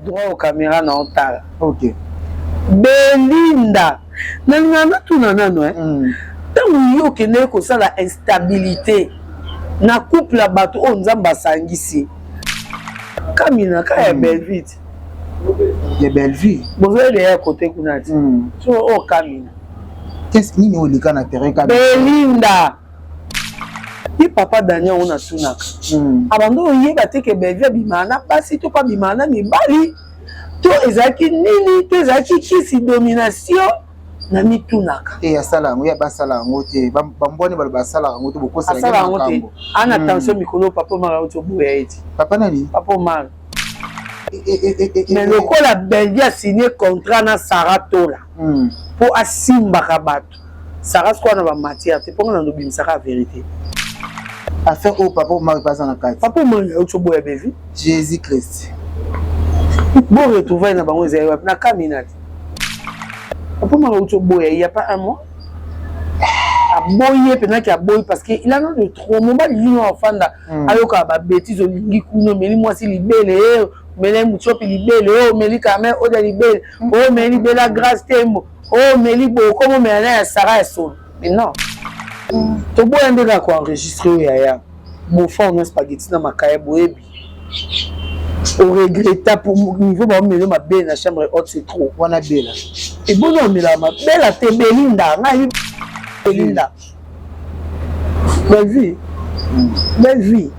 Droit au camera na otala. Ok. Belinda, nalinga natuna nano eh. Ntango yo okendeki kosala instabilité na couple ya bato oyo Nzambe asangisi. Kamina ka ya Bellevue. Ya Bellevue. Bozali ya kote kuna ti. So oyo Kamina. Qu'est-ce nini oyo eleka na terrain Kamina? Belinda. Ye papa Daniel oyo natunaka. Abando oyeba te ke Bellevue abimaka na basi to pa abimaka na mibali to ezalaki nini to ezalaki kisi domination na mitunaka. Te asala yango ya basala yango te bambwani balo basala yango te bokosala asala yango te ana tension mikolo papa Omar auti oboya ye ti. Papa nani? Papa Omar. Mais lokola Bellevue a signé contrat na Sarah Tola po asimbaka bato. Sarah sikoyo na ba matière te mpo nga na lobimisaka vérité. Affaire oyo papa Omar baza na kati. Papa Omar auti oboya Bellevue. Jésus Christ. Bon retrouvaille na bango ezali wapi na Kamina te. Papa Omar auti oboya il y a pas un mois. Aboyi ye mpenaki aboyi parce que il en a de trop mobali nini ofanda ayokaka ba bêtises olingi kuna omeli mwasi libele omeli mutiopi libele omeli Carmen odia libele omeli Bella Grâce Tembo omeli boye komo omela na ya Sarah ya solo mais non toboya nde kaka koenregistre oyo yaya bofa ona spaghetti na makaya boyebi oregreta pour niveau baomela mabele na chambre haute c'est trop wana bela eboni omelaka mabela te Belinda ngai Belinda Bellevue Bellevue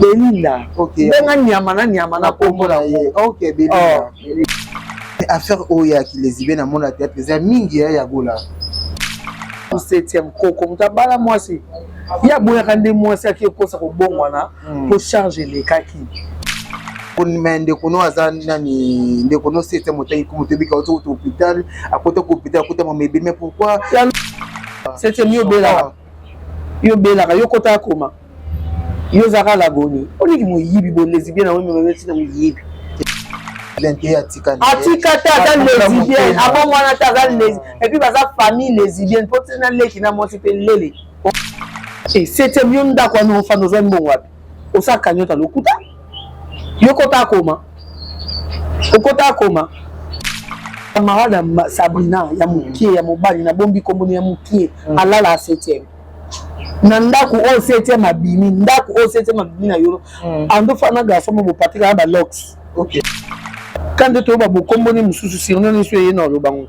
Belinda benga nyama na nyama na kombo nango. Ok Belinda. Affaire oyo ya kilezibe na mona théâtre eza mingi ya Gola. Septième koko moto abala mwasi ye aboyaka nde mwasi aki ekosa kobongwana po charge elekaki. Mais ndeko no aza nani ndeko no septième motangi komo toyebi ka oti hôpital akota ko hôpital akota mama ebele mais pourquoi septième yo obelaka yo obelaka yo kota akoma yo ozalaka lagoni olingi moyibi bolesbien na omema ntina moyibi. Atika te aza lesbienne abongwana te aza lesbienne et puis baza famille lesbienne po tina leki na mwasi mpe lele e septième yo ndako wana ofanda ozwa mbongo wapi osala kanyota lokuta yo kota akoma okota akoma camarade ya Sabrina ya mokie ya mobali nabombi komboni ya mokie alala ya septième na ndako oyo septième abimi ndako oyo septième abimi na yo ando fana garçon mo bopatrik aya balox ok quand toyoba bokomboni mosusu surnom nyonso eye na oloba ngo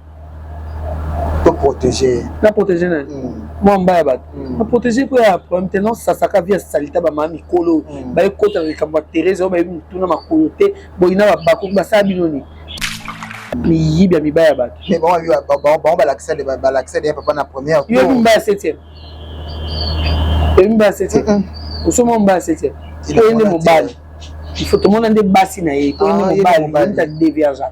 to protéger na protéger nani mwa mba ya bato na protéger mpo ya problème te non sasaka vie asalita bamama mikolo bayekota na likambo ya Therese oyo bayebi motuna makolo te boyina babako basala bino nini miyibi ya mibaya ya bato. Mais bango balakisa deya papa na première. Yoyebi mba ya septième oyebi mba ya septième osoma mba ya septième po ye nde mobali il faut tomona nde basi na ye po ye nde mobali mutu adeviergeaka.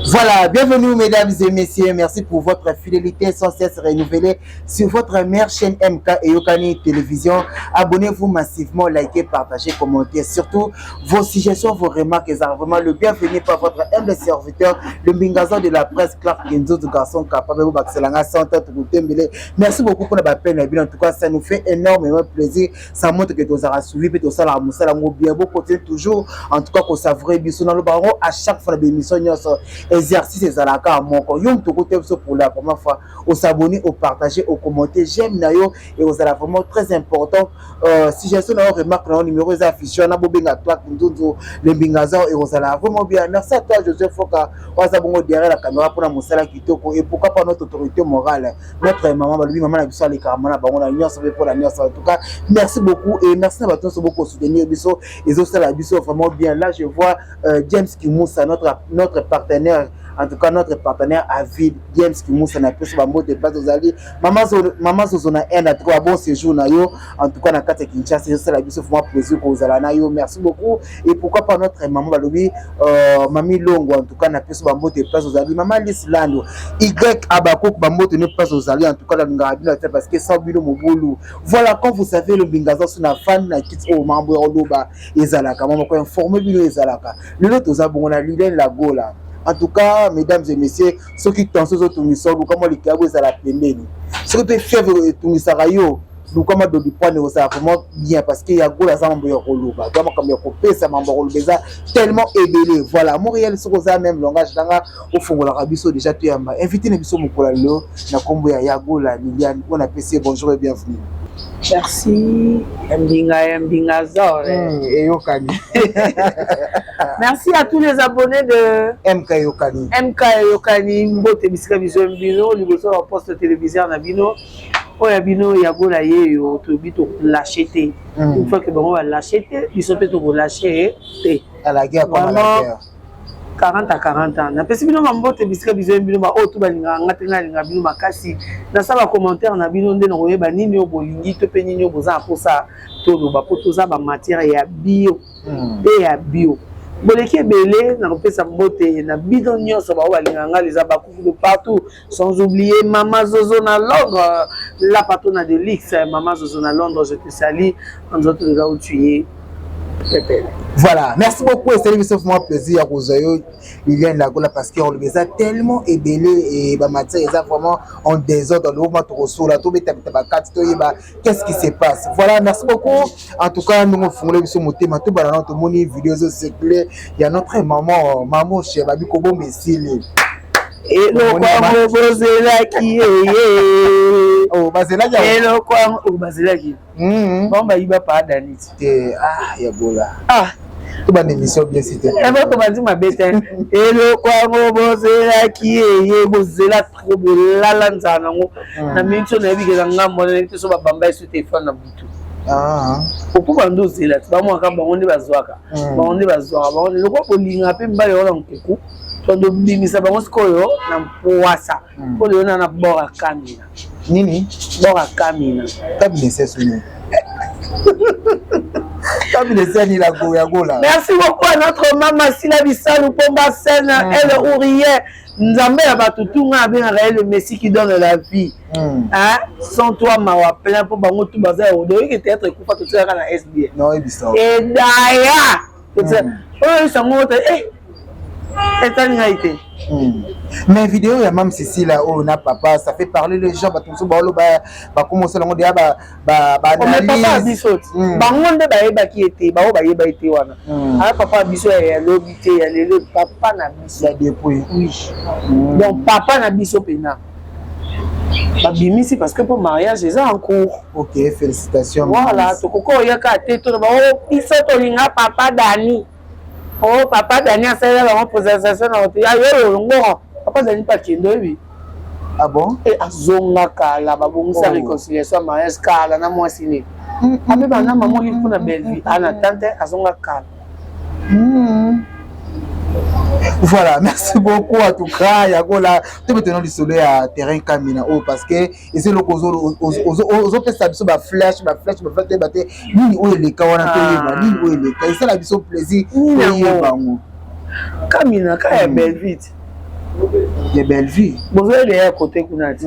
Voilà, bienvenue mesdames et messieurs, merci pour votre fidélité sans cesse renouvelée sur votre mère chaîne MK et Yokani Télévision. Abonnez-vous massivement, likez, partagez, commentez. Surtout, vos suggestions, vos remarques, sont vraiment le bienvenu par votre humble serviteur, le Mbingaza de la presse, Clark Kenzo, du garçon capable, Merci beaucoup pour la peine. En tout cas, ça nous fait énormément plaisir. Ça montre que tu as suivi, puis tu as bien. Beau continuer toujours. En tout cas, qu'on savoure bien. À chaque fois, l'émission, exercice ezalaka moko yo moto okota biso pour la première fois osabonner, opartager, ocommenter, j'aime na yo et ozala vraiment très important. Suggestion na yo, remarque na yo, numéro eza affiché wana, bobenga Clark Nzunzu Lembingaza et ozala vraiment bien. Merci à toi Joseph Foka oyo aza bongo derrière la caméra mpona mosala kitoko et pourquoi pas notre autorité morale, notre maman balobi mama na biso alekaka mama na bango na nyonso mpe mpona nyonso. En tout cas, merci beaucoup et merci na bato nyonso bokosoutenir biso, ezosala biso vraiment bien. Là je vois James Kimoussa, notre partenaire, en tout cas notre partenaire à vie, James Kimoussa na biso bambote place ozali mama Zozo na Inde. En tout cas, bon séjour na yo en tout cas na kati ya Kinshasa, ezosala biso vraiment plaisir kozala na yo. Merci beaucoup et pourquoi pas notre maman balobi mami Longo, en tout cas na biso bambote place ozali, mama Liss Lando Y Abakok, bambote ne place ozali. En tout cas nalingaka bino te parce que sans bino mobulu. Voilà, quand vous savez le Mbingaza so na fan na kiti oyo mambo ya oloba ezalaka mama ko informe bino ezalaka lelo toza bongo na Liliane Lagola. En tout cas, mesdames et messieurs, soki tension ezotungisa, luka mwa likayabo ezala pembeni. Soki mpe fièvre etungisaka yo, luka mwa Doliprane, ozala vraiment bien, parce que Ya Gola aza mambo ya koloba, doa makambo ya kopesa, mambo ya koloba eza tellement ebele. Voilà, Montréal, soki oza même langage nanga, ofungolaka biso déjà, toyamba invité na biso mokolo lelo na nkombo ya Yagola Liliane, oyo napesi ye bonjour et bienvenue. Merci, Mbinga ya Mbinga Zor. Eyokani. Merci à tous les abonnés de MK Eyokani. MK Eyokani, mbote bisika biso bino liboso ya poste téléviseur na bino. Oyo ya bino Yagola yeyo, toyebi tolâche te. Une fois que bango balâche te, biso mpe tokolâche te. À la guerre comme à la guerre. 40 à 40 ans. Napesi bino bambote bisika biso bino, baoyo to balingaka nga te, nga alingaka bino makasi. Nasala bacommentaire na bino nde nakoyeba nini oyo bolingi to mpe nini oyo boza na mposa toloba, mpo toza bamatière ya bio mpe ya bio. Boleki ebele, nakopesa mbote na bino nyonso bao balingaka nga, eza bakufu de partout, sans oublier Mama Zozo na Londres, la patronne de luxe. Mama Zozo na Londres, je te salue en disant là où tu es. Voilà, merci beaucoup. Et c'est vraiment plaisir à kozwa yo, Liliane Lagola, parce que on eza tellement ebele et ba matière eza vraiment en désordre. Loma tokosola, tobetabeta bakati, toyeba qu'est-ce qui se passe. Voilà, merci beaucoup. En tout cas, nous fongole biso motema, tobala na tomoni vidéo ezocircule ya notre maman Mamoshe, babi kobomba esili. Eloko yango bozelaki eye. Oh, bazelaki. Eloko yango oyo bazelaki, bango bayiba pa Dani ti. Te, ah, ya Gola. Ah. Tobanda émission bien si te. Ebo tobandi mabe te. Eloko yango bozelaki eye, bozela trop, bolala nzala nango na miniti oyo. Nayebi keza ngambo wana, nayebi te so babamba esu telefone na butu opo bando ozela ti bamwaka. Bango nde bazwaka, bango nde bazwaka, bango nde lokwa bolinga mpe mibali wana nkuku. Tondobimisa bango sikoyo na mpwasa mpo lelo na bord ya Kamina. Nini? Bord ya Kamina. Kamina esesuni, Kamina esani ya Gola. Merci beaucoup à notre mama Sila Bisalu Pomba Scène, elle ou rien, Nzambe ya bato tunga abengaka ye le Messie qui donne la vie. Hein? Sans toi, mawa plein, mpo bango tu baza ya odoyoki. Théâtre ekufa, totiaka na SBN. Edaya oyo sango te, etali ngai te. Mais vidéo ya Mam Cécile oyo na papa, ça fait parler les gens. Bato mosusu baoloba bakoma osala yango deya. Mais papa ya biso ti, bango nde bayebaki ye te, bango bayeba ye te wana. Aya papa ya biso ya lobi te, ya lelo, papa na biso. Ya depuis. Oui, donc papa na biso mpena babimisi parce que mpo mariage eza en cours. Ok, félicitations. Voilà, tokoki oyaka te, toloba o biso tolinga papa Dani. O papa Dani asalela bango présentation na oto ya yo olongo. Papa Dani mpe akende, oyebi. Ah bon? E azonga kala, babongisa réconciliation ya mariage kala na mwasi ne ape bana mama Olive mpona Bellevue ana tante, azonga kala. Voilà, merci beaucoup. En tout cas, Yagola, tobetena lisolo ya terrain Kamina oyo, parce que eza eloko ozopesa biso baflash, baflash, baflash. Toyeba te nini oyo eleka wana, toyeba nini oyo eleka, esala biso plaisir toyeba yango. Kamina ka ya Bellevue. Ya Bellevue. Bozoyeba ya kote kuna ti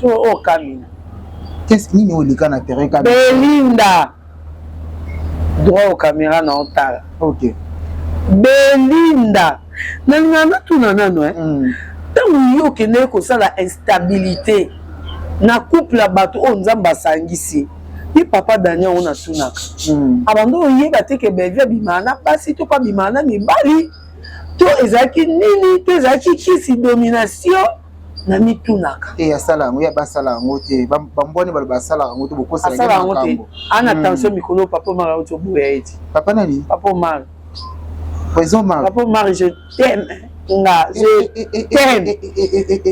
so oyo Kamina. Qu'est-ce nini oyo eleka na terrain Kamina? Belinda, droit au caméra na otala. Ok. Belinda, nalinga natuna nano, ntango yo okendeki kosala instabilité na couple ya bato oyo Nzambe asangisi, ye papa Daniel oyo, natunaka, abanda oyeba te ke Bellevue abimaka na basi to mpe abimaka na mibali, to ezalaki nini, to ezalaki kisi domination? Na mitunaka. Te, asala yango, ya basala yango te. Bambwani balo basala yango te, bokosala. Asala yango te, ana tension mikolo. Papa Omar auti oboya ye ti. Papa nani? Papa Omar. Poison Omar. Papa Omar, je t'aime, nga je t'aime,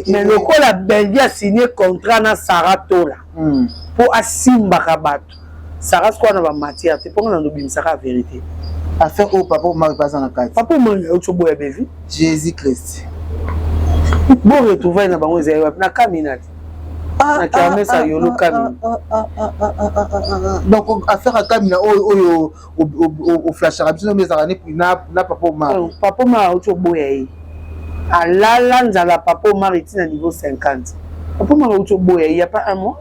mais lokola Bellevue asigné contrat na Sara Tola mpo asimbaka bato, Sara sikoyo na bamatière te, mponga na ndobimisaka vérité. Affaire oyo, papa Omar baza na kati. Papa Omar auti oboya Bellevue. Jésus Christ. Bo retrouvaille na bango ezali wapi? Na Kamina te, na kermesse yolo Kamina. Donc affaire ya Kamina oyo, oyo oflashaka biso, ezalaka na papa Omar? Papa Omar auti oboya ye, alala nzala. Papa Omar eti na niveau 50. Papa Omar auti oboya ye, ya pas un mois,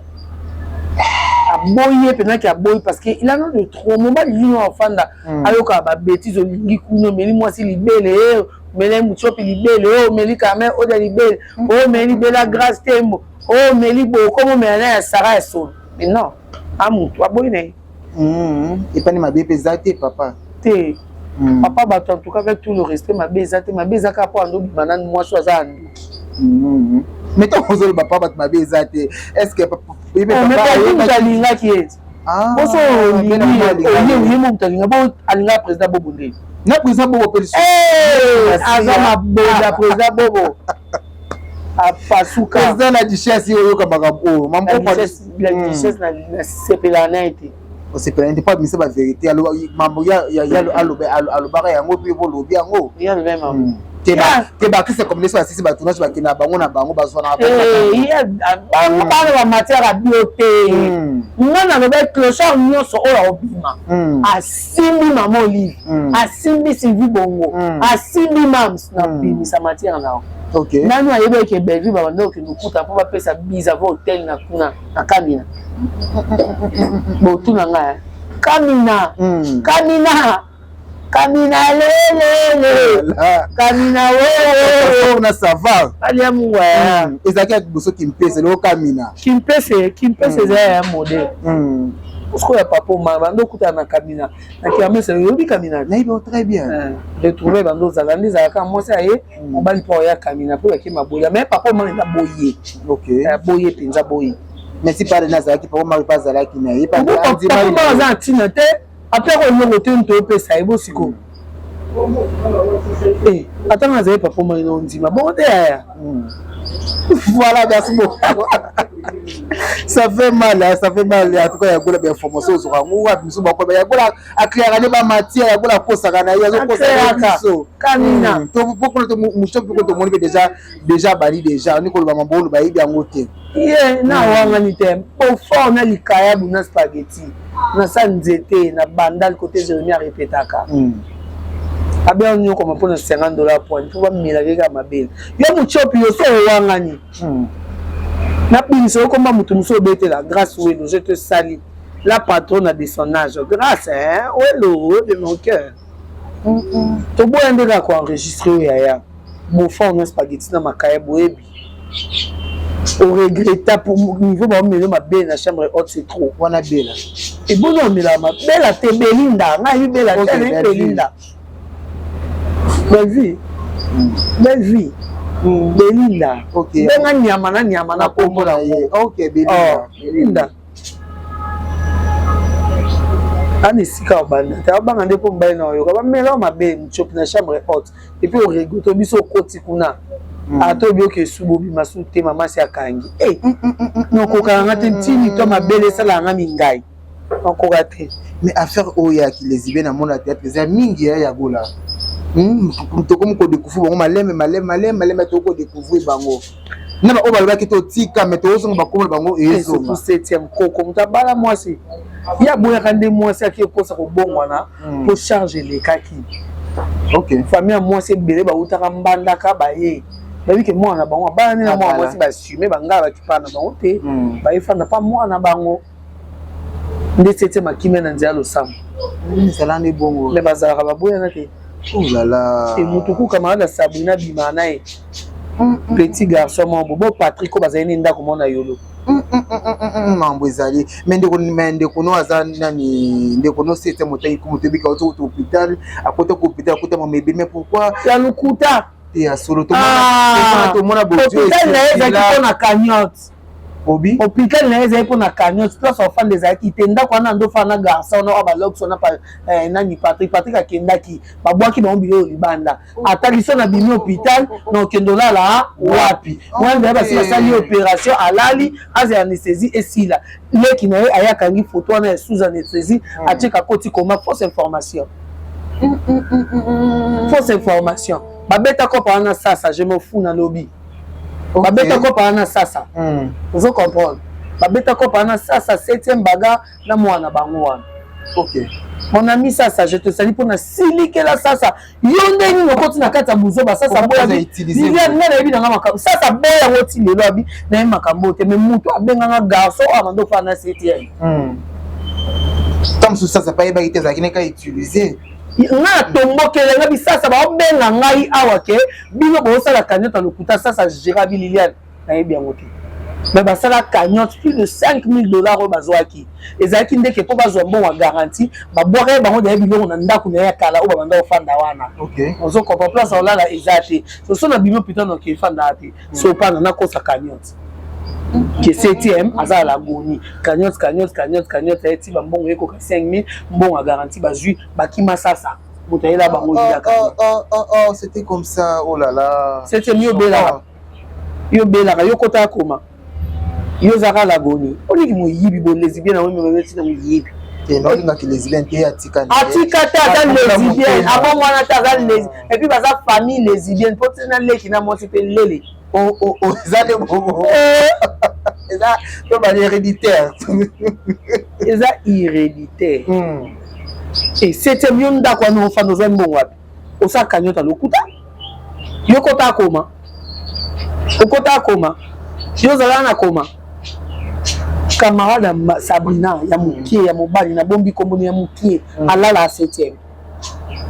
aboyi ye mpenaki, aboyi parce que il en a de trop. Mobali nini afanda ayokaka babêtises? Olingi kuna, omeli mwasi libele. Omeli Mutiopi libele, oyo omeli Carmen Odia libele, oyo omeli Bela Grace Tembo, oyo omeli boye, okoma omela na ya Sara ya solo. Mais non, a mutu aboyi na ye. Epani mabe mpe eza te, papa. Te, papa, bato, en tout cas avec tout le respect, mabe eza te. Mabe eza kaka mpo ando bima nanu mwasi oyo aza ya nduki. Mais ntango ozoloba pa bato, mabe eza te, est ce que moto alingaki ye boso oye mo moto alinga bo alingaka président Bobo nde. Na président Bobo mpe. Aza maboda, président Bobo apasuka. Président La Duchesse, oyoka makambo oyo. La Duchesse, nasepelaka na ye te. Osepela nde mpo abimisa bavérité, mambo alobaka yango mpe bolobi yango te. Baartiste comme so basisi batournage, bakende na bango na bango, bazwana. Bango bana bamatière ya bio te. Nga naloba, clochard nyonso oyo akobima asimbi mama Olive, asimbi Sylvie Bongo, asimbi Mams, nabimisa matière na nanu. Ayebi eke Bellevue babanda okende okuta mpo bapesa bizavo hotel na kuna na Kamina. Botuna ngai Kamina, Kamina, Kamina lelele, Kamina wewe. Na ça va. Alia Mungu ya. Ezalaki ya liboso Kimpese, lelo Kamina. Kimpese, Kimpese eza ya modèle sikoyo ya papa Omar. Bando okutana na Kamina na kermesse, oyobi Kamina. Nayebi très bien. Retrouve bando ozala nde ezalaka mwasi aye mobali mpo oya Kamina mpo bake maboya. Mais papa Omar eza boye, boye mpenza boye. Merci pale nazalaki, papa Omar mpe azalaki na ye. Papa Omar aza na ntina te, apres eloko te nto opesa ye bosiko. Ata nga azali papa Omar na ondima bongo te, yaya. Voilà, merci beaucoup. Ça fait mal, hein, ça fait mal. En tout cas, yagola bainformation ozwaka yango wapi? Miso bakoba, yagola aclairaka nde bamatière, yagola akosaka na ye, azokosaka biso. Kamina. Pokona moto mpe tomoni mpe déjà bali déjà ni koloba mambo oyo bayebi yango te. Ye na wangani te po fort na likayabu na spaghetti na sa nzete na Bandal kote Jérémi arepetaka abe nyokoma mpona 50 $ point mpo bamelaki kaka mabele. Yo Mutiopi, yo so owangani nabimisa okoma moto mosusu obetela Grâce Welo. Je te salue, la patronne de son âge, Grâce, hein, Welo de mon cœur. Toboya nde kaka koenregistre oyo yaya bofort na spaghetti na makaya. Boyebi oregreta pour niveau baomelo mabe na chambre haute, c'est trop. Wana bela. Eboni omelaka mabela te, Belinda. Ngai yebi bela te, nayebi Belinda. Belle vie, belle vie, Belinda. Benga nyama na nyama na kombo na yango. Belinda ana esika obanda te, abanga nde mpo mobali na oyoka bamela mabe mutiopi na chambre haute. Et puis oregrete biso okoti kuna, ata oyebi oke esuba obima su te. Mama si akangi nakokaka nga te ntini to mabele esalaka nga mingai, nakoka te. Mais affaire oyo ya kilezibe namona théâtre eza mingi ya yagola, tokomi kodécouvrir bango maleme maleme maleme maleme, tokoki kodécouvrir bango na baoyo balobaki totika, mais tozonga bakomona bango ezonga. Septième koko, moto abala mwasi, ye aboyaka nde mwasi aki ekosa kobongwana mpo charge elekaki. Famille ya mwasi ebele bautaka Mbandaka, baye bayebi ke mwana na bango abala nde na mwana mwasi, basume bangala bakipana na bango te, bayefanda mpa mwana bango nde septième akimia na nzela losambo. Ezala nde bongo. Mais bazalaka baboyana te. Olala. Motu ku camarade ya Sabrina bimaka na ye, petit garçon moko bo Patrik oyo bazali ne ndako moko na Yolo. Mambo ezali, mais ndeko, mais ndeko no aza nani? Ndeko no sete motangi moto ebika oti kuta hôpital, akota ku hôpital, akota mama ebele, mais pourquoi? Ya lokuta. Te, ya solo, tomona. Hôpital na ye ezalaki mpona cagnotte. Obi. Hôpital na ye ezalaki mpona cagnotte, place ofanda ezalaki te. Ndako wana ndo fana na garçon na oyo balokso na nani, Patrik. Patrik akendaki, babwaki bango biloko libanda. Atali so na bimi hôpital na okende olala wapi? Wana baye basi basali opération, alali, azela anesthésie esila. Leki na ye aye akangi photo wana ya sous anesthésie, atieka koti koma. Fausse information, fausse information. Babeta kopa wana sasa, je me fous, nalobi babeta kopa wana sasa. Ozo comprendre? Babeta kopa wana sasa, septième bagarre na mwana bango wana. Mon ami sasa, je te salue mpona silikela sasa. Yo nde nini okoti na kati ya buzoba sasa? Nga nayebi nanga makambo sasa boya yango ti lelo abi nayebi makambo te. Mais moto abenganga garçon oyo amanda ofana na septième. Ta mosusu sasa pa ayebaki te, azalaki neka utiliser. Nga natombokele nga bisasa baobenga ngai awa ke bino bosala cagnotte ya lokuta. Sasa gérard bi Liliane, nayebi yango te, mais basala cagnotte plus de 5000 $ oyo bazwaki ezalaki ndeke mpo bazwa mbongo ya garantie. Babwaka ye bango daye biloko na ndako na ye ya kala oyo babanda kofanda wana. Ozo comprendre? Place olala eza te. Soso na bino putain, noke efandaka te. Sopana nakosa cagnotte ke septième aza à l'agonie. Cagnotte, cagnotte, cagnotte, cagnotte, ayeti bambongo ekoka 5000, mbongo ya garantie bazwi, bakima. Sasa moto ayela bango. Oh, c'était comme ça, oh là là. Septième, yo obelaka, yo obelaka, yo kota akoma, yo ozalaka l'agonie, olingi moyibi bolesbienne yango mememeti na moyibi. Te, naolingaki lesbienne te, atika. Atika te, aza lesbienne, abongwana te, aza les et puis baza famille lesbienne mpo tina leki na mwasi mpe lele. Eza nde bongo, eza to bali héréditaire. Eza héréditaire. E septième, yo ndako wana ofanda, ozwa mbongo wapi? Osala cagnotte lokuta. Yo kota akoma, okota akoma, yo ozalaka na koma. Camarade ya Sabrina ya mokie ya mobali, nabombi komboni, ya mokie, alala ya septième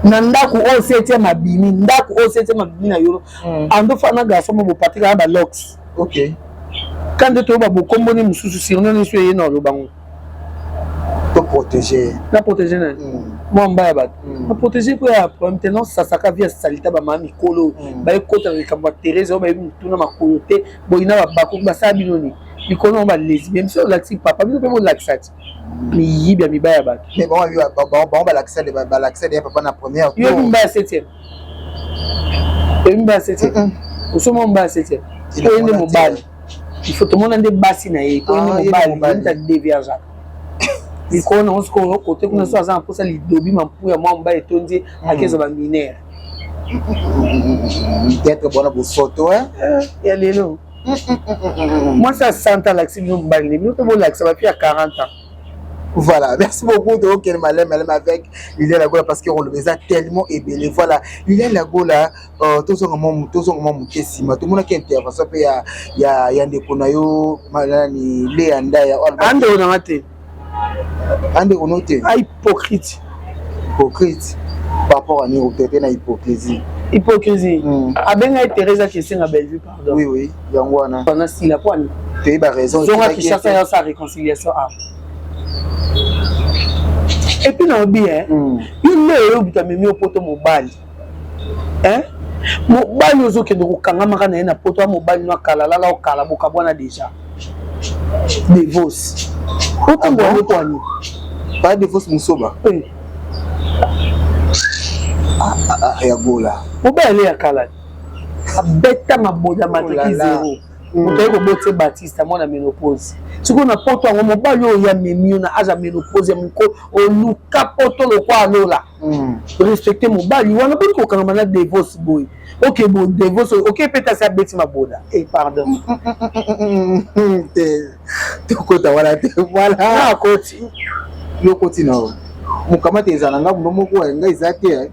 na ndako oyo. Septième abimi ndako oyo, septième abimi na yo andofana garçon mo bopatrik aya balox. Ka nde toyoba bokomboni mosusu, surnom nyonso eye na olobango. Toprotege. Na protege nani? Mwa mba ya bato na protege mpo ya problème te. Non, sasaka vie ya salita, bamama mikolo bayekota na likambo ya Therese oyo bayebi motuna makolo te. Boyina babakoki basala bino nini likolo nango? Balesbienne biso olakisi papa, bino mpe bolakisa ti miyibi ya mibali ya bato. Mais bango balakisa deya papa na première. Yo yebi mba ya septième? Oyebi mba ya septième? Osoma mba ya septième po ye nde mobali. Il faut tomona nde basi na ye po ye nde mobali mutu adeviergeaka likolo nango. Sikoyo kote kuna so aza na mposa lidobi mampu ya mwa mobali etondi, akezwa baminere. Peut-être bona bosoto. Ya lelo mwasi ya santa alakisi bino mobali ne, bino mpe bolakisa bafi ya 40 ans. Voilà, merci beaucoup de Oken Malem Malem avec Liliane Lagola parce que on le a tellement ébélé. Voilà, Liliane Lagola, tozonga mwa moke nsima. Tomonaki intervention mpe ya ndeko na yo nani, Lea Ndaya. Andeko nanga te. Andeko no te. A hypocrite. Hypocrite par rapport à nini? Otete na hypocrisie. Hypocrisie. Abengai Therese akesenga Bellevue pardon. Oui, yango wana. Wana sila po ani. Toyeba raison. Zonga Kinshasa ya sa réconciliation. Ah, et puis nalobi, yo nde oyo amemi yo poto, mobali, mobali ozokende kokangamaka na ye na poto ya mobali no akala lala okala bokabwana déjà, divorce, otambola nde po ani. Pas divorce mosoba. Ya Gola. Mobali ale ya kala abeta maboda matricule zéro, moto aye kobotisa Batiste mwana ménopause. Sikoyo na poto yango, mobali oyo ya memi yo na age ya ménopause ya mokolo, oluka poto lokwa alola, respecte mobali wana. Boni kokangama na divorce boye? Ok, bo divorce, ok, mpe tasi abeti maboda e, pardon. Te, tokota wana te, voilà. Akoti. Yo koti na yo mokama te, ezala nga mundo moko ngai eza te,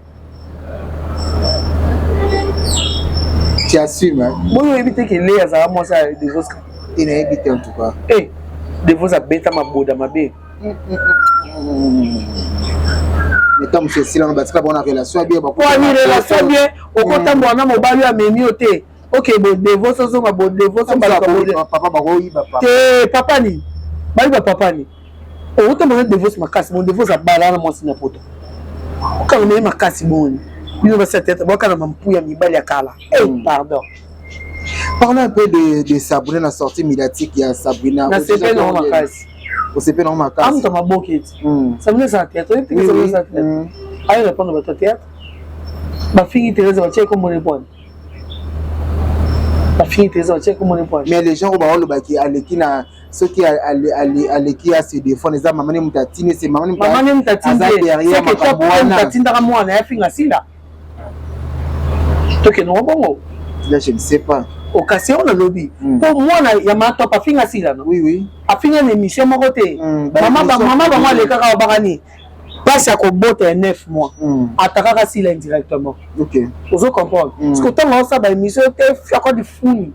tu assumes. Boyo oyebi te ke le azala mwasi ya divorce? Te, nayebi te en tout cas. Eh, divorce abeta maboda mabe. Mais ntango mosusu esilanga, batika bango na relation bien. Poani relation bien, okotambola na mobali oyo amemi yo te. Ok, bo divorce, ozonga bo divorce. Papa bakoyiba. Te, papa nini bayiba? Papa nini okotambola na divorce makasi? Bon, divorce abala na mwasi na poto, okanga ye makasi. Boni bino basi ya tete bwaka na mampu ya mibali ya kala. Eh, pardon. Parlons un peu de Sabrina na sortie médiatique ya Sabrina. Na sepe nango makasi. Osepe nango makasi. Amuta maboke eti Sabrina ezala théâtre, oyebi te? Sabrina ezala théâtre, aye répondre bato ya théâtre bafingi Thérèse, batie komona epwani, bafingi Thérèse, batie komona epwani. Mais les gens oyo baolobaki aleki na soki aleki ya se défendre, eza mama ne moto atindi, se mama. Mama ne moto atindi derrière makambo wana. Atindaka mwana yafinga sila, tokende ngo bongo. Là, je ne sais pas. Okasi oyo nalobi mpo mwana ya matop afinga sila no. Afinga na émission moko te. Mama bango alekaka, babaka nini, mpasi ya kobota ya 9 mois, atakaka sila indirectement. Ozo comprendre? Parce que ntango aosala baémission te, fiaka difuni.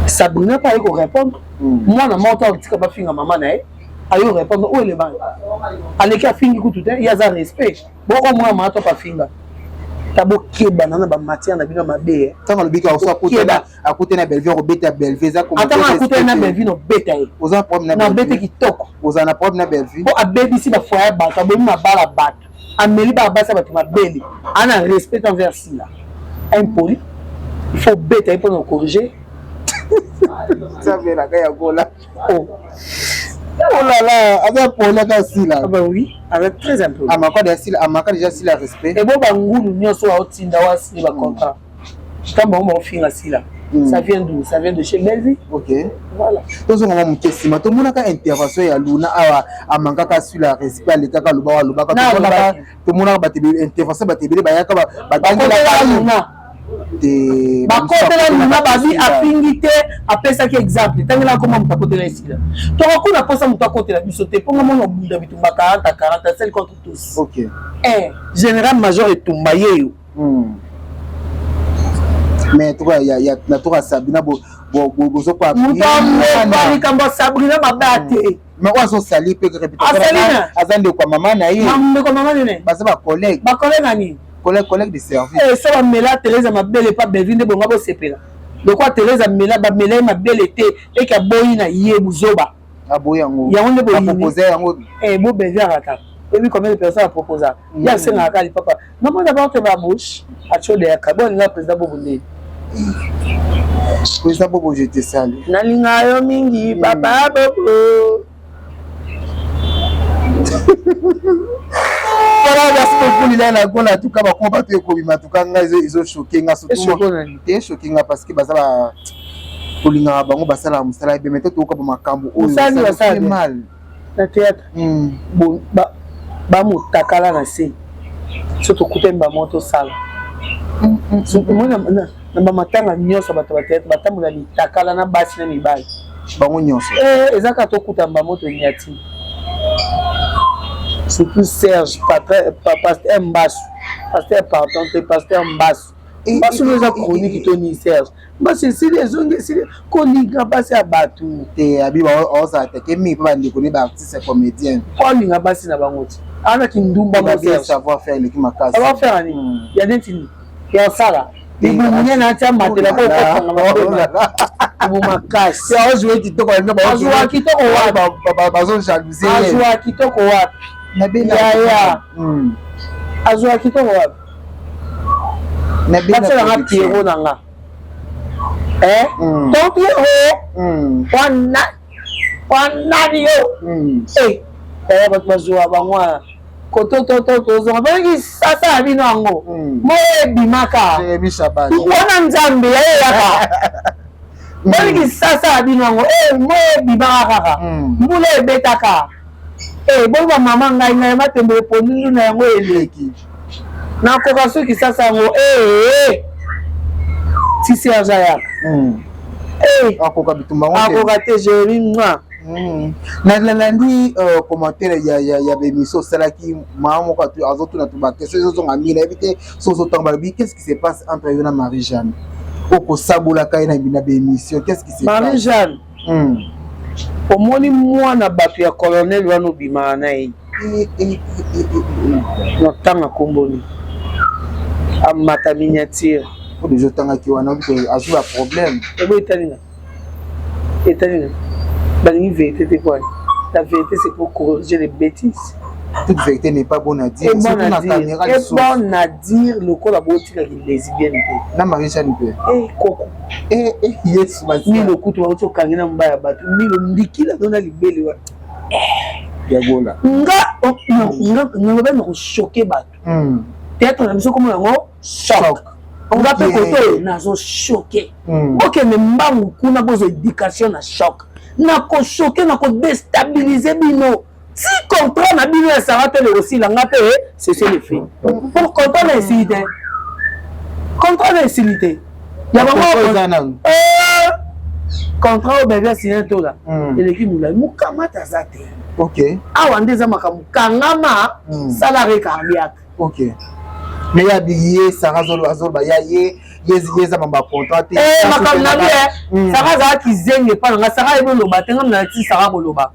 Sabrina mpe aye korépondre mwana moko to atika bafinga mama na ye. Ayo répondre oyo eleba aleki, afingi kutu te, ye aza respect. Boko mwana maa to afinga ta, bokebana na bamatière na bino mabe. Ntango alobiki akute na Bellevue, akobeta Bellevue, eza Atanga akutani na Bellevue, nobeta ye. Oza problème? Na obete kitoko. Oza na problème na Bellevue? Mpo abebisi bafoyer bato, abomi mabala bato, ameli bana basi ya bato mabele, ana respect envers Sila, impoli. Il faut beta ye mpona kocorriger. Nzambelaka ya gola. Oh, oh là là, aza poli aka Sila. Ah bah oui, aza très impoli. Amaka déjà Sila, amaka déjà Sila respect. Ebo bangulu nyonso aotinda wasili bacontrat, ntango bango baofinga Sila, ça vient d'où? Ça vient de chez Bellevue. Ok. Voilà. Tozonga moke nsima, tomonaka intervention ya Luna awa, amankaka Sila respect, alekaka, alobaka, alobaka. Tomonaka bato, intervention, bato ebele bayaka. Batangelaka Luna. Te. Bakotela Luna, babi afingi te, apesaki exemple. Ntangela koma moto akotela esila, tokokuna mposa moto akotela biso te, mponga mona obunda bitumba 40 40, seul contre tous. Ok. Général major etumba yeyo. Mais tuka ya na tuka Sabina bozopa. Moto aloba likambo ya Sabrina mabe te. Mais oyo azosali mpe réputation, aza ndeko ya mama na ye. Ndeko mama nene. Baza bacollègue. Bacollègue ani? Collègue de service. So bamela Therese mabele pa Belvi nde bonga bosepela. Lokwa Therese amela, bamela ye mabele te, eke aboyi na ye buzoba. Aboyi yango. Yango nde. Boyini yango. Bo Belvi arata, oyebi combien de personnes aproposa? Ye asengaka kaka lipapa. Maman d'abord te ba bouche atiodeyaka bo alinga président Bobo nde. Président Bobo, je te salue. Nalinga yo mingi, papa Bobo. Voilà, merci beaucoup Lila na Gola. En tout cas, bakoma bato ekobima. En tout cas, ngai ezochoquer nga, surtout te choquer nga parce que baza ba tolingaka bango, basalaka mosala ebe, mais totoyoka bamakambo oyo mal. Na théâtre bamotakala na se, so tokutani bango, tosala na bamatanga nyonso. Bato ba théâtre batambola mitakala na basi na mibali. Bango nyonso. Eza kaka tokutana bango, toniati. Surtout Serge, pasteur Mbasu, pasteur, pardon te, pasteur Mbasu. Mbasu no eza chronique toni. Serge Mbasu esili, ezongi, esili kolinga basi ya bato. Te, abi ozala teke mingi mpo bandeko ne baartiste comédien. Po alinga basi na bango ti anaki ndumba. Savoir faire eleki makasi. Savoir faire ani ya neti ya osala libumu nene, atia matela po okokanga libumu makasi. Azwa kitoko. Azwa kitoko wapi? Bazojalousie. Azwa kitoko wapi? Yaya, azwa kitoko wapi? Batielanga Piero na nga, ton Piero wana wanani yo. Yaya, bato bazwa bango wana kotototo, tozonga bongi sasa ya bino yango moyo ebimaka wana. Nzambe yayeyaka bongi sasa ya bino yango, moyo ebimaka kaka, mbula ebetaka bongi bamama. Ngai ngai matembele pondu na yango eleki, nakoka soki sasa yango ti Serge ayaka. Akoka bitumba. Akoka te, Jérémi mwa. Nalandi commentaire ya baémission osalaki, mama moko azotuna to baquestion ezozonga mingi, nayebi te so ozotanga. Balobi: qu'est ce qui se passe entre yo na Marie Jeanne okosabolaka ye na baémission? Qu'est ce qui se Marie Jeanne, omoni mwana bato ya colonel wana obimaka na ye, notanga komboni amata miniature. Po deja otangaki wana, azwi baproblème. Ebo etalinga, etalinga, balingi vérité te. Kwani la vérité, c'est pour corriger les bêtises. Toute vérité n'est pas bonne à dire. Est bonne à dire, est bonne à dire. Lokola botikaki lesbienne te. Na Marie Jeanne mpe. Koko. Yesu. Milo kutu bauti okangi na mobaya bato, milo ndikila no na libele wa. Yagola. Nga nga na kochoquer bato. Théâtre na biso komona yango choc. Nga mpe kote oyo nazochoquer, bokende mbangu kuna, bozwa éducation na choc. Nakochoquer, nakodéstabiliser bino ti contrat na bino ya Sara te ekosila. Nga mpe cessez le fait pour contrat na esili te, contrat na esili te ya bango. Contrat oyo babi asinya tola eleki molai, mokamata aza te. Awa nde eza makambo kangama, sala arrêt cardiaque. Ok, mais ya ye Sara azoloba ya ye, ye eza mambo ya contrat te. Makambo na bi, Sara azalaki zenge epa na nga. Sara ayebi oloba te, nga na ti Sara koloba.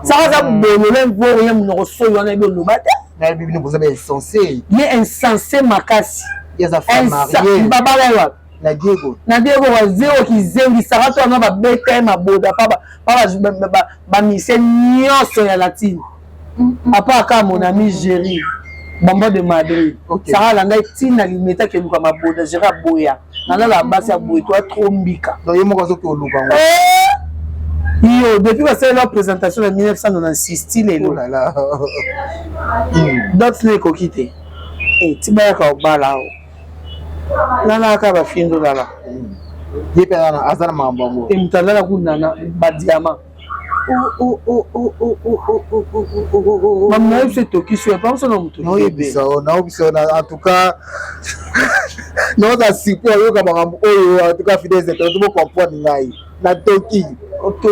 Saka aza bolole mvoro ye monoko soyi wana yebi oloba te. Nayebi bino boza ba insensé. Ye insensé makasi. Ye aza femme mariée. Babala ye wapi? Na Diego. Na Diego wa zero kizengi Saka to wana babeta ye maboda pa ba ba musicien nyonso ya latine. Apa aka mon ami Jerry Bamba de Madrid. Okay. Saka alanda ye ntina limeta keluka maboda Jerry aboya. Nalala basi ya boye toa trop mbika. Donc ye moko azoki oluka yango. Eh! Yo depuis basalela présentation na 1996 ti lelo. Oh là là. Dot na ekoki te. Eh, ti bayaka obala o. Lalaka bafindo lala. Ye mpe aza na makambo yango. E moto alala kuna na badiama. Mamu na biso etokisi oyo epa biso na moto. Naoyebisa yo, naoyebisa yo en tout cas naoza surpris oyoka makambo oyo. En tout cas fidèles internautes, bo comprendre ngai, natoki,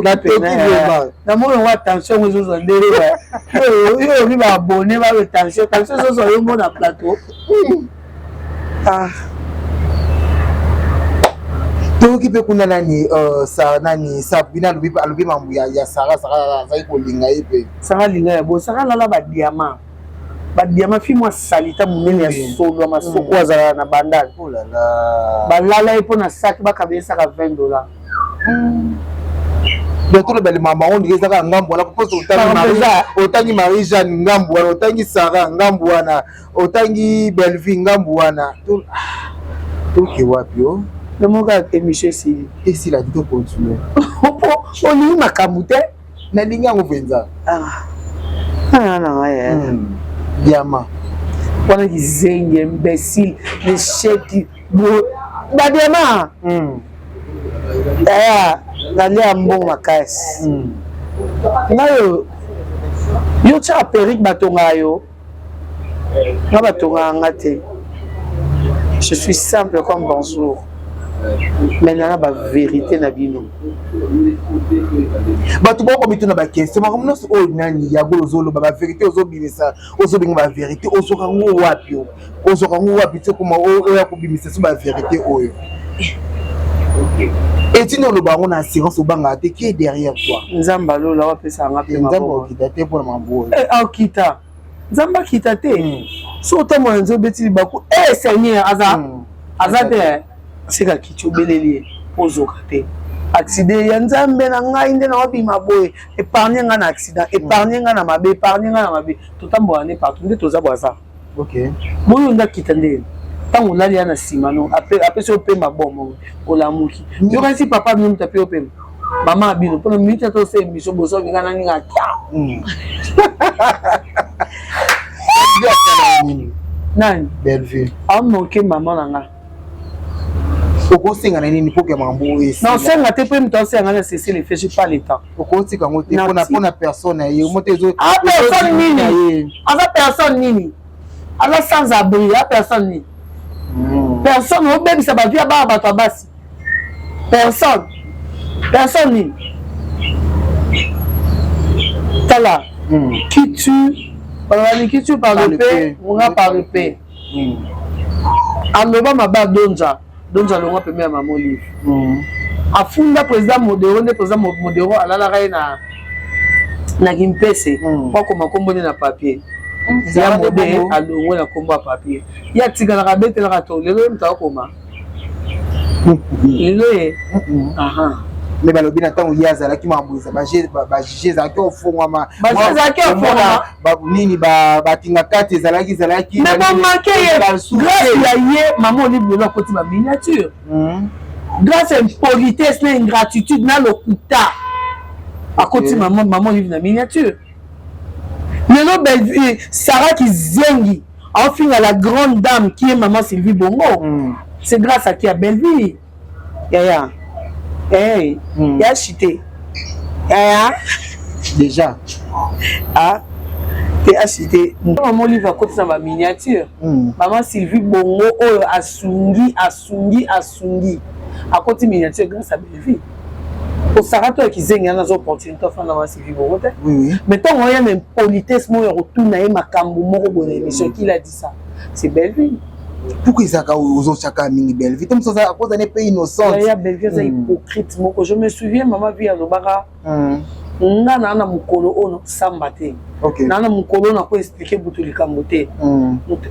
natoki vraiment. Namoni yango attention yango ezozwa ndenge yo obi baabone babe tension tension ezozwa yo mona plateau. Ah. Toyoki mpe kuna nani sa nani Sabrina alobi, alobi mambo ya Sara. Sara azali kolinga ye mpe. Sara alinga ya bo Sara alala badiama, badiama fi mwa salita monene ya solo ya masoko azalaka na bandal. Oh là là. Balala ye mpo na saki bakaba ye saka 20 $. Donc toloba limamba yango ndenge ezaka ngambu wana mposo otangi Marie Jeanne ngambu wana, otangi Sara ngambu wana, otangi Bellevue ngambu wana, toke wapi o? Namoka émission esili. Esila te, tocontinue. Po olingi makambo te. Nalingi yango mpenza. Ah, na ngai. Diama. Wana kizengi, imbécile, l'échec badiama. Aya nalia mbongo makasi. Ngai oyo yo tiaka perruque, batongaka yo, nga batongaka nga te. Je suis simple comme bonjour, mais nana bavérité na bino. Bato boko mituna baquestion, makambo nyonso oyo nani yango ozoloba, bavérité ozobimisa, ozobenga bavérité, ozwaka yango wapi? Ozwaka yango wapi ti okoma oyo kobimisa so bavérité oyo etindi oloba yango na assurance, obangaka te? Qui est derrière toi? Nzambe alola wapesaka nga mpe. Nzambe okita te mpona mambo oyo? Akita, Nzambe akita te. So otambola nzela, obeti libaku, e Seigneur aza aza te, seka kiti obeleli ye ozoka te. Accident ya Nzambe na ngai nde naobima boye, épargne ngai na accident, épargne ngai na mabe, épargne ngai na mabe. Totambola nde partout nde toza bwaza. Boyo nde akita nde ntango olali ya na nsima no apesi yo pema bomo, olamuki, yokanisi papa bino moto ape yo pema, mama bino mpona minute ata osala émission bozolinga naninga tia. Nani? Bellevue. Amanke mama na nga. Okosenga na nini mpo ke makambo oyo? Na osenga te mpe moto aosenga nga na cessez le feu, j'ai pas le temps. Okotika yango te mpona personne na ye mo te? Ah, personne nini? Aza personne nini? Aza sans abri a personne nini? Personne obebisa bavie ya bana bato ya basi, personne, personne nini? Tala, qui tue, balobani qui tue par le paix mourra par le paix. Aloba mabe adonza donza, alongwa pembe ya mama Olive. Afunda président Modero nde président Modero alalaka ye na Kimpese po akoma nkombo nde na papier ya mode, alongwe na nkombo ya papier, ye atikalaka abetelaka to lelo ye moto akoma lelo ye. Me balobi na ntango ye azalaki makambo bajuge ezalaki ofongwama. Ezalaki ofongwama. Nini batinga kati ezalaki ezalaki. Mais bomanke ye grâce ya ye mama Olive lelo akoti baminiature grâce ya impolitesse na ingratitude na lokuta. Akoti mama Olive na miniature lelo. Bellevue, Sara Kizengi aofinga la grande dame qui est maman Sylvie Bongo. C'est grâce à qui? À Bellevue. Yaya, hey, ya chité yaya. Déjà. Ah te, achité mama Olive akotisa baminiature. Mama Sylvie Bongo oyo asungi, asungi, asungi, akoti miniature grâce à Bellevue. Osaka to ya kizengi wana aza opportunité afanda mama Sylvie Bongo te. Mais ntango oya na impolitesse moko ya kotuna ye makambo moko boye na émission, qui l'a dit ça? C'est Bellevue. Pourquoi ezalaka ozotiaka mingi Bellevue te? Mosusu akozala mpe innocente. Ya Bellevue aza hypocrite moko. Je me souviens, mama Vi alobaka. Nga naa na mokolo oyo nakosamba te. Naa na mokolo oyo nako expliquer butu likambo te.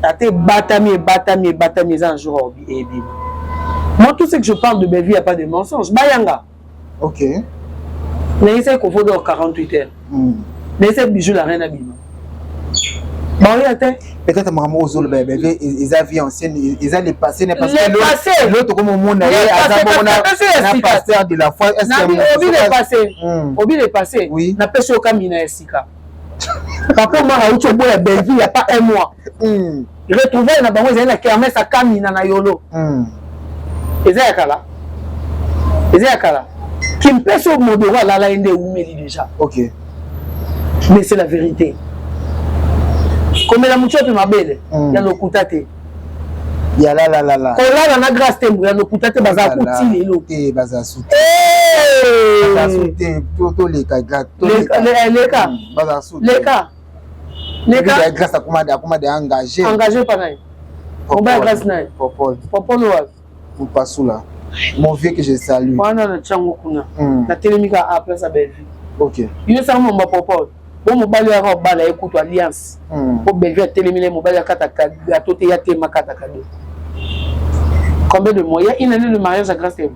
Ata ebatami, ebatami, ebatami, eza un jour ebima. Moi, tout ce que je parle de Bellevue, il n'y a pas de mensonge. Bayanga. Nayesaki kovoda 48 heures. Nayesaki Bijou la reine abima. Baoya te. Peut-être makambo ozoloba ya Bellevue eza vie ancienne, eza le passé, ne parce que le passé l'autre comme omona ye aza bongo na pasteur de la foi. Est-ce que obi le passé? Obi le passé. Oui. Napesi yo Kamina ya sika. Papa Omar auti oboya Bellevue il y a pas un mois. Retrouvaille na bango ezali na kermesse ya Kamina na Yolo. Eza ya kala. Eza ya kala. Kimpese modero alala ye nde ewumeli déjà. Mais c'est la vérité. Komela mutiope mabele ya lokuta te. Ya la la la la. Kolala na Grâce Tembo ya lokuta te, baza kuti lelo. Te, baza su te. Baza su te, toleka. Leka. Baza su te. Leka. Leka. Grâce akoma de engagé. Engagé pa nani? Mobali Grâce nani? Popol. Popol wapi? Mupasula. Mon vieux que je salue. Wana na tiango kuna. Natelemi ka a place ya Bellevue. Yo esaka momba Popol. Bo mobali yaka obala ye kutu alliance. Po Bellevue atelemi na mobali akata gâteau te, ya tema kata cadeau. Combien de mois? Il y a une année de mariage à Grâce Tembo.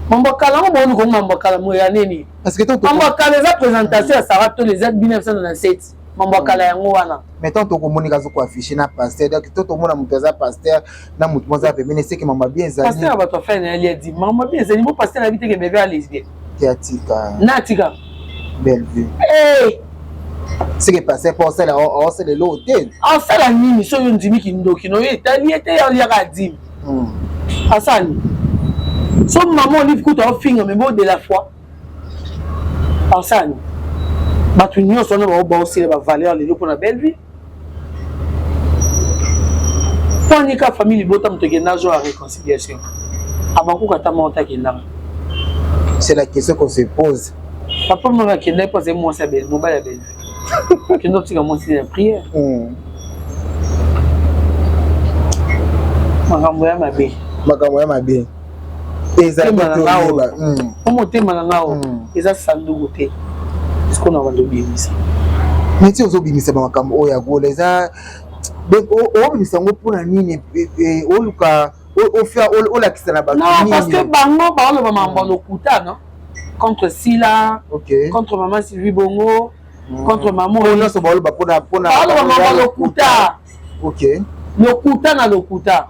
Mambo kala ngo boni ko mambo kala mo ya nini? Parce que mambo kala eza présentation ya Sarah Tole eza 1997. Mambo kala yango wana. Mais tant tokomonika azo ko afficher na pasteur, donc to tomona moto aza pasteur na moto moko aza pembeni, seke mambo bien ezali. Pasteur bato affaire na ye dit mambo bien ezali, bo pasteur na biteke bébé a lesbienne. Te, atika. Na atika. Bellevue. Eh! Seke pasteur po osala osala eloko te. Asala nini soki ondimi kindoki no ye etali ye te, aliaka dimi. Asali. So maman Olive kutu aofinga mais bo de la foi. Asali. Bato nyonso wana bao baosila ba valeur lelo mpona Bellevue. Mpo anika famille libota moto ekenda jour ya réconciliation. Abakuka ata moko te akendaka. C'est la question qu'on se pose. Papa moko akendaki mpo azali mwasi ya Bellevue, mobali ya Bellevue. Akenda otika mwasi ya prière. Makambo ya mabe. Makambo ya mabe. Po motema na nga oyo eza sanduku te, siko na bando obimisa. Neti ozobimisa bamakambo oyo ya Gola, eza obimisa yango mpona nini? Oluka olakisa na bato? Non, parce que bango baoloba makambo ya lokuta, non, contre Sila, contre mama Sylvie Bongo, contre mama nyonso baoloba mpona baoloba makambo ya lokuta. Lokuta na lokuta.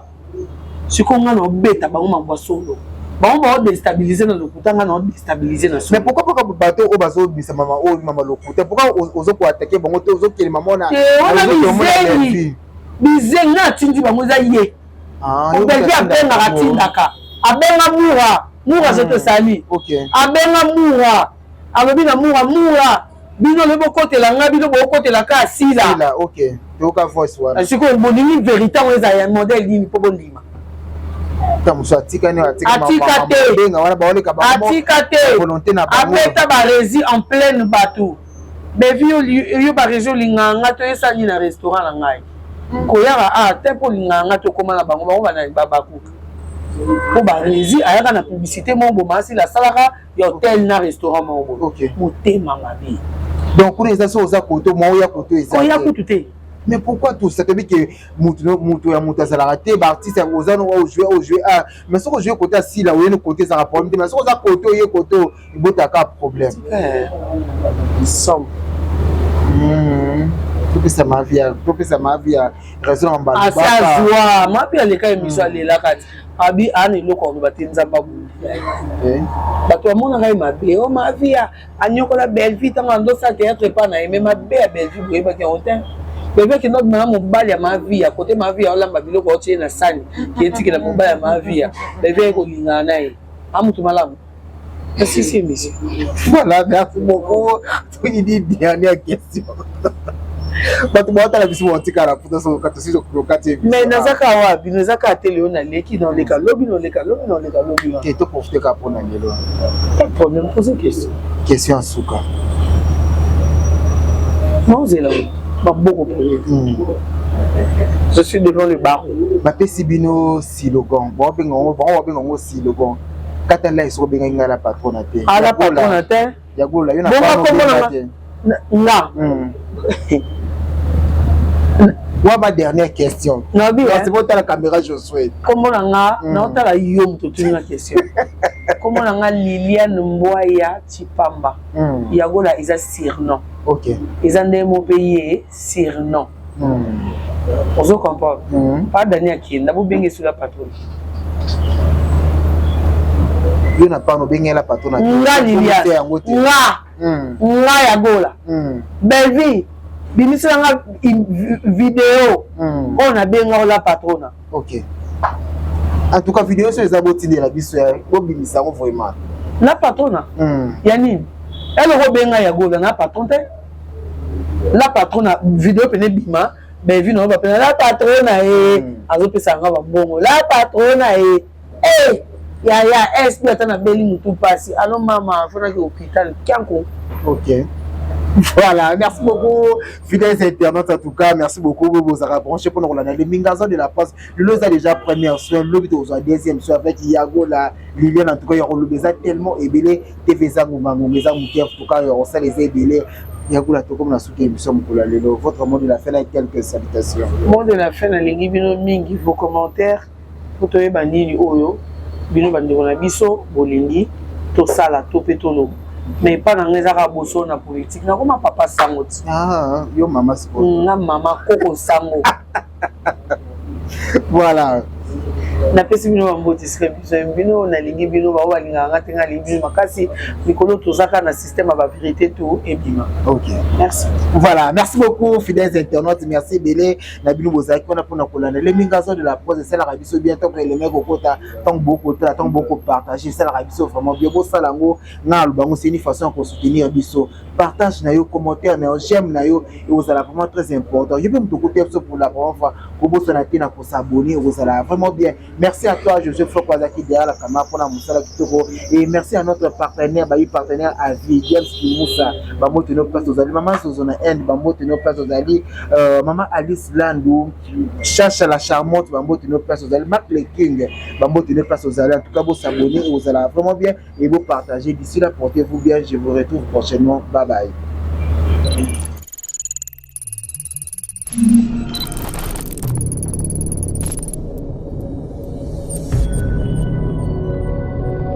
Sikoyo nga na obeta bango mambo ya solo, bango baodéstabiliser na lokuta, nga na odéstabiliser na solo. Mais pourquoi bato oyo bazobimisa mama oyo mama lokuta, pourquoi ozokoattaquer bango te, ozokele mama na? Te, wana bizengi, bizengi na atindi bango, eza ye. Bellevue abengaka, atindaka, abenga Mura. Mura, je te sali. Abenga Mura, alobi na Mura: "Mura, bino lobi bokotela nga, bino bokotela ka Sila." Sikoyo bolingi vérité yango eza ya modèle nini mpo bondima? Atika te, atika te. Abeta baresi en pleine bato. Bevi, yo baresi, olingaka nga, toyesani na restaurant na ngai, koyaka a te mpo olingaka nga, tokóma na bango, bango banani babakuka mpo baresi ayaka na publicité moko boma asila asalaka ya hotel na restaurant moko boye. Motema mabe. Donc kuna eza so oza koto mwa oya koto eza Koya kutu te. Mais pourquoi tout ça? Toyebi ke mutu ya mutu azalaka te. Baartiste oza no ojoue, ojoue a, mais soki ojoue kote asila, oyeni kote, ezalaka problème te. Mais soki oza kote, oye kote, ebotaka problème. Somme. Topesa mavi, topesa mavi ya raison na mbala. Asi azwa mavi, aleka émission, alelaka ti abi ana eloko aloba te. Nzambe abundela ye. Bato bamonaka ye mabe o mavi anyokola Bellevue ntango andosala théâtre epa na ye. Me mabe ya Bellevue, boyebaki yango te. Bellevue akenda obima na mobali ya mavi ya kote. Mavi ya olamba biloko, aotie na sani, ketikela mobali ya mavi ya Bellevue, aye kolingana na ye, amutu malamu esisi émission. Voilà, merci beaucoup. Toyidi dernière question. Bato baotala biso, baotikala puta sokati. Mais naza kaka wa bino, eza kaka te lelo naleki, naleka lobi, noleka lobi, noleka lobi. Te, toprofite kaka mpona lelo. Pas de problème, pose question. Question ya suka. Naozela maboko pole, je suis devant le barreau. Bapesi bino slogan, bango babenga yango slogan kata lai. Soki obengaki ngai la patronne te. Ala patronne te. Ya Gola, yo na Bongo kombo na nga. Wa ba dernière question. Nabi, c'est bon la caméra je souhaite. Kombo na nga, na otala yo moto otuni nga question. Kombo na nga Liliane Mbwaya Chipamba. Ya Gola eza surnom. OK. Eza nde mo pe ye surnom. Ozo comprendre? Pa Dani akenda bobenge sula patron. Yo na pano obengela patron na nga Liliane. Nga. Nga Ya Gola. Bellevue bimisela nga video oyo nabenga ola patrona. Ok. En tout cas vidéo so eza botindela biso bobimisa yango vraiment. La patrona. Ya nini? Eloko obenga Ya Gola na patron te. La patrona vidéo pene bima Bellevue na ba pena la patrona e azopesa nga bambongo la patrona e eh ya ya SP ata nabeli mutu pasi alo mama afonaki hôpital kianko. Ok. Voilà, merci beaucoup, fidèles internautes en tout cas, merci beaucoup, vous avez branché pour nous les Mingazo de la Poste. Le a déjà première soin, le but deuxième soin avec Yagola, Liliane en tout cas, il y a tellement ébélé, TV Zango Mango, mais en tout cas, il y a les ébélé. Yagola, tout comme la soupe émission Lelo, votre mot de la fin avec quelques salutations. Mot de la fin, nalingi bino mingi, vos commentaires, pour toyeba nini oyo, bino bandeko na biso, bolingi, tosala, to pe toloba. Mais pas na ngeza boso na politique. Na koma papa sango ti. Ah, yo mama siko. Nga mama koko sango. Voilà. Napesi bino bambote esika biso bino nalingi bino bao balingaka nga te nga nalingi bino makasi mikolo tozaka na système ya bavérité to ebima. Ok. Merci. Voilà, merci beaucoup fidèles internautes, merci ebele na bino bozalaki wana mpona kolanda le Mingazo de la Prose. Esalaka biso bien ntango eleme kokota, ntango bokotala, ntango bokopartage, esalaka biso vraiment bien. Bosala yango nga aloba yango, c'est une façon ya kosoutenir biso. Partage na yo, commentaire na yo, j'aime na yo ekozala vraiment très important. Yo mpe moto okota biso pour la première fois, kobosana te na kosabonner, ekozala vraiment bien. Merci à toi Joseph Floko azalaki derrière la caméra mpona mosala kitoko, et merci à notre partenaire, bayi partenaire à vie, James Kimoussa, bambote no place ozali, mama Zozo na Inde, bambote no place ozali, mama Alice Landou, Chacha la charmante, bambote no place ozali, Marc le King, bambote no place ozali. En tout cas bosabonner, ekozala vraiment bien, et vous partagez. D'ici là, portez-vous bien, je vous retrouve prochainement. Bye bye.